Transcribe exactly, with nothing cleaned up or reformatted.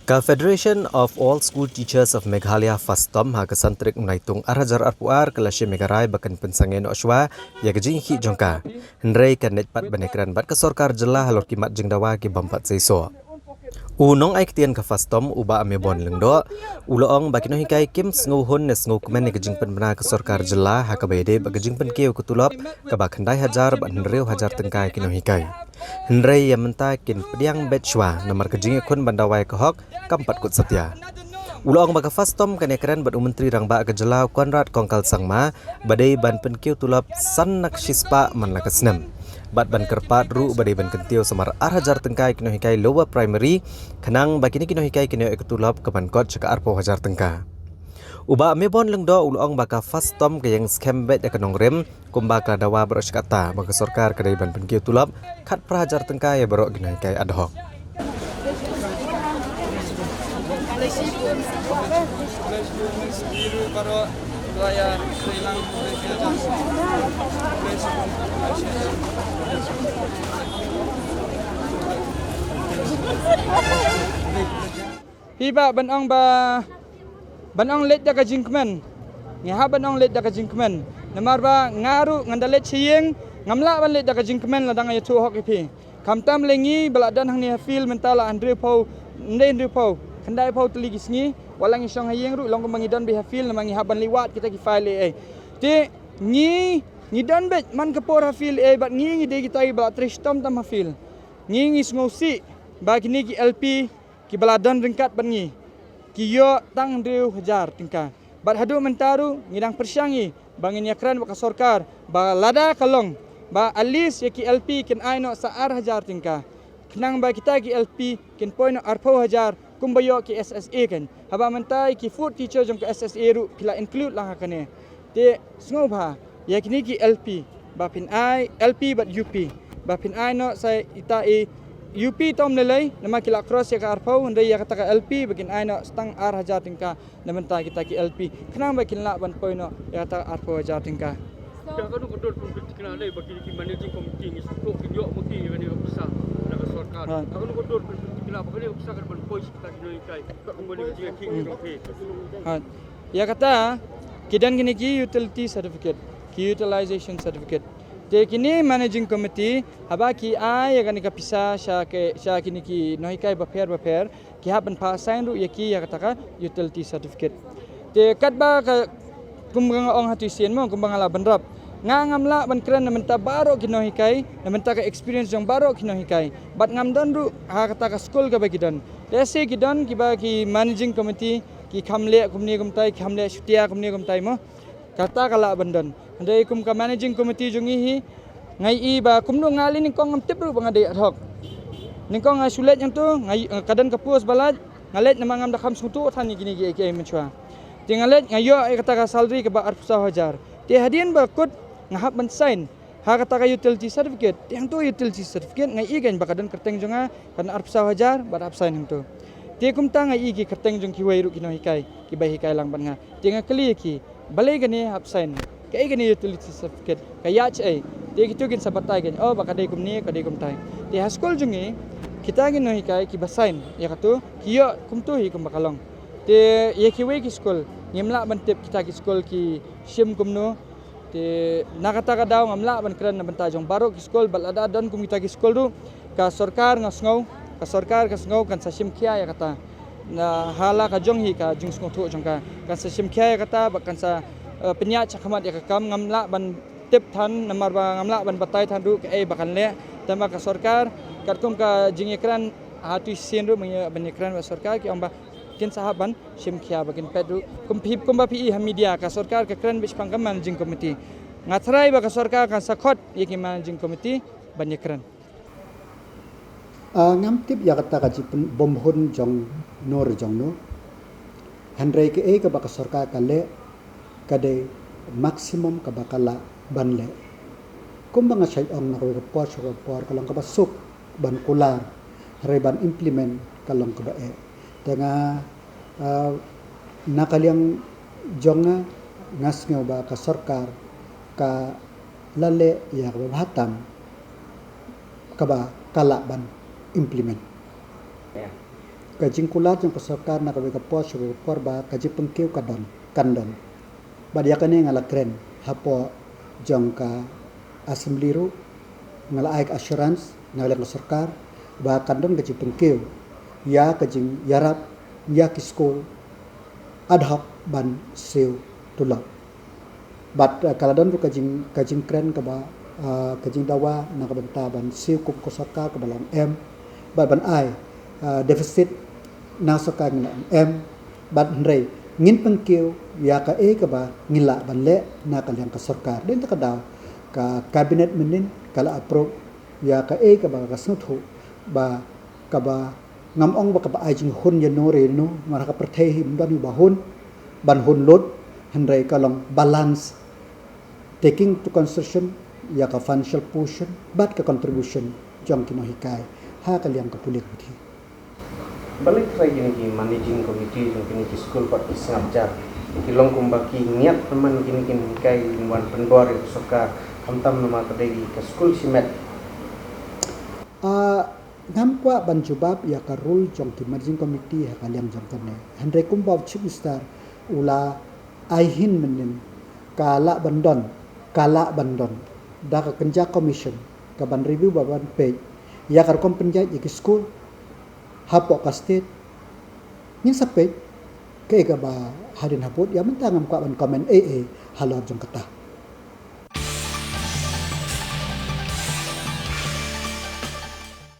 Ka Federation of All School Teachers of Meghalaya, FASTOM, ha ka san tarik u Naitung ar hajar arphew ar ka la shim ïa ka rai ba kan pynsangeh noh shuwa ïa ka jingïakhih jong ka. Hynrei kan leit pat ban ïakren bad ka sorkar jylla halor ki mat jingdawa ki bym pat seisoh. U nongai ktien ka FASTOM, u Bah Amebon Lyngdoh, u la ong ba ki nonghikai kim sngewhun ne sngewkmen ïa ka jingpynbna ka sorkar jylla ha kaba ïadei bad ka jingpynkiew ka tulop kaba khyndai hajar bad hynriew hajar tyngka ïa ki nonghikai. Hynrei ïa mynta kin pdiang beit shuwa namar ka jingïakhun ban dawa ïa ka hok kam pat kut satia. U la ong ba ka FASTOM kan ïakren bad u Myntri Rangbah ka jylla, u Conrad Kongkal Sangma, ba dei ban pynkiew tulop san na ka shispah man la ka snem, bad ban kyrpad ruh ba dei ban kyntiew samar ar hajar tyngka ïa ki nonghikai lower primary, khnang ba kine ki nonghikai kin ïoh ïa ka tulop kaban kot sha ka arphew hajar tyngka. U Bah Amebon Lyngdoh u la ong ba ka FASTOM ka ïeng skhem beit ïa ka nongrim, kumba ka la dawa baroh shi katta, ba ka sorkar ka dei ban pynkiew tulop khatphra hajar tyngka ïa baroh ki nonghikai ad hoc. Phi bah, ban ong ba, ban ong leit da ka jingkmen. Ngi hap ban ong leit da ka jingkmen. Namar ba nga ruh ngan da leit sha ïing, ngam lah ban leit da ka jingkmen lada nga ïathuh hok ïa phi. Khamtam lei ngi ba la don hangne ha field mynta la hynriewphew, ym dei hynriewphew, khyndaiphew tylli ki sngi, wat la ngi shong ha ïing ruh long kumba ngi don beit ha field namar ngi hap ban leit wad kita ki file ei ei. Te ngi, ngi don beit man ka por ha field ei ei, bad ngi, ngi dei kita kiba la trei shitom tam ha field. Ngi, ngi sngewsih ba kine ki L P kiba la don ryngkat bad ngi ki ïoh tang hynriew hajar tyngka. Bad haduh mynta ruh ngi dang pyrshang ïa ba ngin ïakren bad ka sorkar ba lada ka long ba at least ïa ki L P kin ai noh sa ar hajar tyngka, khnang ba kita ki L P kin poi noh arphew hajar kumba ïoh ki S S A kan. Haba mynta ïa ki fourth teacher jong ka S S A ruh ki la include lang ha kane. Te sngewbha ïa kine ki L P, ba phin ai, L P bad U P, ba phin ai noh sa ita i U P tom lei lei, namar ki la cross ïa ka arphew, hynrei ïa kata ka L P ba kin ai noh sa tang ar hajar tyngka na bynta kita ki L P, khnang ba kin lah ban poi noh ïa kata arphew hajar tyngka. Te ha kano ka dur pyntikna lei ba ki, ki managing committee ngi sngewthuh kin ïoh ma ki ïa kane ka pisa na ka sorkar? Ha. Ha kano ka dur pyntikna ba kane ka pisa kan ban poi sha kita ki nonghikai? Ka kumba ne ka jingïakhih jong phi. Ha. Ïa kata ki don kine ki utility certificate, ki utilization certificate. Te kine managing committee haba ki ai ïa kane ka pisa sha ki, sha kine ki nonghikai bapher bapher, ki hap ban phah sign ruh ïa ki ïa kata ka utility certificate. Te katba ka, kumba nga ong ha tu sien mo, kumba nga la bynrap, nga ngam lah ban kren na bynta baroh ki nonghikai, na bynta ka experience jong baroh ki nonghikai. Bad ngam don ruh ha kata ka skul kaba ki don. Te se ki don kiba ki managing committee ki kham leh kumne kumtai, ki kham leh shutia kumne kumtai mo. Kata ka lah ban don. Hynrei kum ka managing committee jong ngi hi, nga ïohi ba kumno nga lei nyngkong ngam tip ruh ba nga dei ad hoc. Nyngkong nga shu leit hangto, nga, ka don ka post ba lait, nga leit namar ngam da kham sngewthuh than ïa kine kiei kiei mynshuwa. Te nga leit nga ïoh ïa kata ka salary kaba arphew saw hajar. Te hadien ba kut nga hap ban sign ha kata ka utility certificate. Te hangto utility certificate nga ïohi kein ba ka don kyrteng jong nga, ka don arphew saw hajar, bad hap sign hangto. Te kumta nga ïohi ki kyrteng jong kiwei ruh ki nonghikai kiba hikai lang bad nga. Te nga kylli ïa ki, balei kane hap sign? Kaei kane utility certificate? Ka ïaid shaei? Te kito kin sa batai kein, oh, ba ka dei kumne, ka dei kumtai. Te ha skul jong ngi, kita ki nonghikai kiba sign ïa kato, ki ïoh kumto hi kumba ka long. Te ïa kiwei ki skul ngim lah ban tip kita ki skul ki shim kumno. Te na kata ka daw ngam lah ban kren na bynta jong baroh ki skul, bad lada don kum kita ki skul ruh, ka sorkar nga sngew, ka sorkar ka sngew kan sa shim khia ïa kata. Na ha la ka jong hi ka jingsngewthuh jong ka, kan sa shim khia ïa kata, bad kan sa, eh, pynïaid shakhmat ïa ka kam. Ngam lah ban tip than namar ba ngam lah ban batai than ruh kaei ba kan leh. Tangba ka sorkar, katkum ka jingïakren ha tu sien ruh, ban ïa, ban ïakren bad sorkar, ki ong ba kin sa hap ban shim khia ba kin peit ruh. Kum phi, kumba phi i ha media, ka sorkar ka kren beit shaphang ka managing committee. Nga tharai ba ka sorkar kan sa khot ïa ki managing committee ban ïakren. Ah, ngam tip ïa kata ka jingpynbymhun jong no re jong no. Hynrei kaei kaba ka sorkar ka leh, ka dei maximum kaba ka lah ban leh. Kumba nga shait ong na kawei ka por sha kawei ka por, ka long kaba suk ban kular, hynrei ban implement ka long kaba eh. Te nga, ah, na ka liang jong nga, nga sngew ba ka sorkar ka la leh ïa kaba bha tam, kaba ka lah ban implement. Ka jingkular jong ka sorkar na kawei ka por sha kawei ka por ba ka jingpynkiew ka don, kan don. Bad ïa kane nga la kren hapoh jong ka assembly ruh, nga la ai ka assurance na ka liang ka sorkar ba kan don ka jingpynkiew ïa ka jingïarap ïa ki skul ad hoc ban siew tulop. Bad uh, ka la don ruh ka jing ka jingkren kaba uh, ka jingdawa na ka bynta ban siew kum ka sorkar kaba long em bad ban ai uh, deficit na sorkar ngi long em bad hynrei ngin pynkiew ïa kaei kaba ngi lah ban leh na ka liang ka sorkar. Dei ta ka daw ka cabinet mynnin ka la approve ïa kaei kaba ka sngewthuh ba kaba ngam ong ba kaba ai jinghun ïa no re no, mar ka pyrthei hi ym don uba hun ban hun lut, hynrei ka long balance, taking to consideration ïa ka financial portion bad ka contribution jong ki nonghikai ha ka liang ka pule ka puthi. Balei trai kine ki managing committee jong kine ki skul pat ki sngap jar, ki long kumba ki ngiat namar kine ki nonghikai kin wan pynbor ïa ka sorkar, khamtam namar ka dei ka skul shimet. Ah, ngam kwah ban jubab ïa ka rule jong ki managing committee ha ka liang jong kane. Hynrei kumba u Chief Minister u la ai hin mynnin, ka lah ban don, ka lah ban don da ka kynja commission ka ban review ba ban peit ïa ka rukom pynjait ïa ki skul hapoh ka state. Ngin sa peit kaei kaba hadien habud, ïa mynta ngam kwah ban comment ei ei halor jong kata.